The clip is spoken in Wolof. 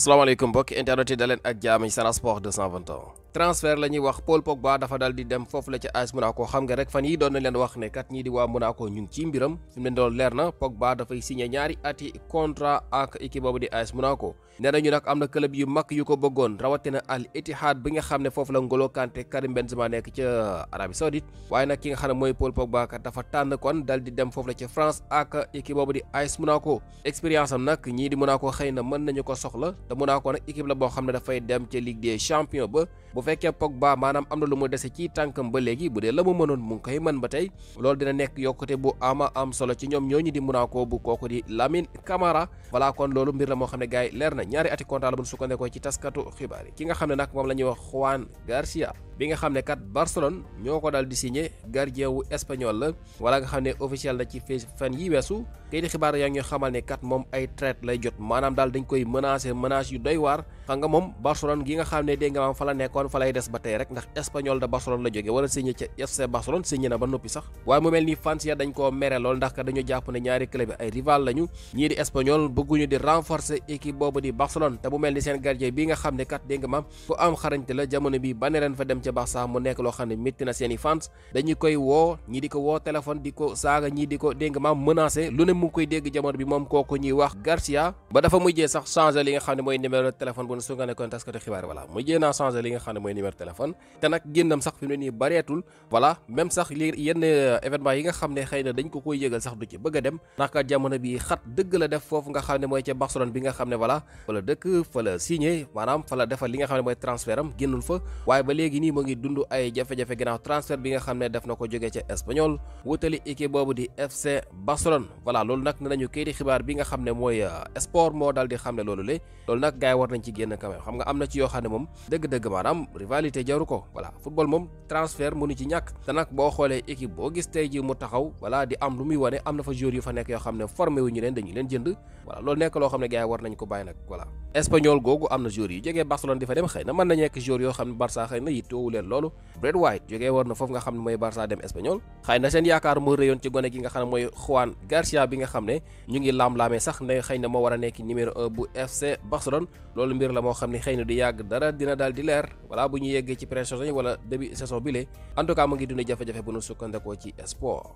salaamaaleykum mbokki internet yi daleen ak jaam yi Sen Sport 221 transfert la ñuy wax Paul Pogba dafa dal di dem foofu la ca AS Monaco xam nga rek fan yi doon na leen wax ne kat ñii di waa Monaco ñu ngi ci mbiram fi mu ne doon leer na Pogba dafay signé ñaari ati contrat ak équipe boobu di AS Monaco nee nañu nag am na club yu mag yu ko bëggoon rawatina Al Ittihad bi nga xam ne foofu la N'Golo Kanté Karim Benzema nekk ca Arabie Saoudite waaye nag ki nga xam ne mooy Paul Pogba kat dafa tànn kon dal di dem foofu la ca France ak équipe boobu di AS Monaco expérience am nag ñii di Monaco xëy na mën nañu ko soxla te Monaco nag équipe la boo xam ne dafay dem ca Ligue des Champions ba bu fekkee Pogba maanaam am na lu mu dese ci tànkam ba léegi bu dee la mu mënoon mu ngi koy mën ba tey loolu dina nekk yokkute bu ama am solo ci ñoom ñooñu di Monaco bu kooku di Lamine Camara voilà kon loolu mbir la moo xam ne gars yi leer na ñaari ati contrat la bu ñu sukkandekoo ci taskatu xibaar yi ki nga xam ne nag moom la ñuy wax Juan Garcia bi nga xam ne kat Barcelone ñoo ko daal di signé gardien wu espagnol la wala nga xam ne officiel na ci fan yi weesu kay di xibaar yaa ngi xamal ne kat moom ay traite lay jot maanaam daal dañ koy menacer yu doy waar xam nga moom Barcelone gi nga xam ne dégg nga maam fa la nekkoon fa lay des ba tey rek ndax espagnol de Barcelone la jóge wala signé ca FC Barcelone signé na ba noppi sax waaye mu mel ni fans ya dañ koo mere lool ndax dañu jàpp ne ñaari club yi ay rival lañu ñii di espagnol bëgguñu di renforcer équipe boobu di Barcelone te mu mel ni seen gardien bi nga xam ne kat dégg nga maam fu am xarañte la jamono bi ba ne leen fa dem ca Barça mu nekk loo xam ne métti na seen i fans dañu koy woo ñii di ko woo téléphone di ko saaga ñii di ko dégg nga maam menacé lu ne mu ngi koy dégg jamono bi moom kooku ñuy wax Garcia ba dafa mujjee sax changé li nga xam ne mooy numéro téléphone bu nu su nga nekkoon taskati xibaar voilà mujjee naa changé li nga xam ne mooy numéro téléphone te nag génnam sax fi mu ne nii bareetul voilà même sax li yenn événement yi nga xam ne xëy na dañ ko koy yëgal sax du ci bëgg a dem ndax kat jamono bi xat dëgg la def foofu nga xam ne mooy ca Barcelone bi nga xam ne voilà fa la dëkk fa la signé maanaam fa la defal li nga xam ne mooy transfert am génnul fa waaye ba léegi nii mu ngi dund ay jafe-jafe ginnaaw transfert bi nga xam ne def na ko jógee ca Espagnol wutali équipe boobu di FC Barcelone voilà loolu nag ne nañu kayiti xibaar bi nga xam ne mooy sport moo daal di xam ne loolu loolu nag gars yi war nañ ci génn quand même xam nga am na ci yoo xam ne moom dëgg-dëgg maanaam rivalité jaru ko voilà football moom transfert mënu ci ñàkk te nag boo xoolee équipe boo gis tey ji mu taxaw voilà di am lu muy wane am na fa joueurs yu fa nekk yoo xam ne formé wu ñu leen dañu leen jënd voilà loolu nekk loo xam ne gars yi war nañ ko bàyyi nag voilà Espagnol googu am na joueurs yu jógee Barcelone di fa dem xëy na mën na nekk joueurs yoo xam ne Barça xëy na yittoowu leen loolu Brad White jógee war na foofu nga xam ne mooy Barça dem Espagnol xëy na seen yaakaar moo réyoon ci gone gi nga xam ne mooy Juan Garcia bi nga xam ne ñu ngi laam-laamee sax ne xëy na moo war a nekk numéro 1 bu FC Barcelone loolu mbir la moo xam ne xëy na du yàgg dara dina daal di leer voilà bu ñu yeggee ci pré-saison yi wala début saison bi lee en tout cas mu ngi dund jafe-jafe bu nu sukkandekoo ci sport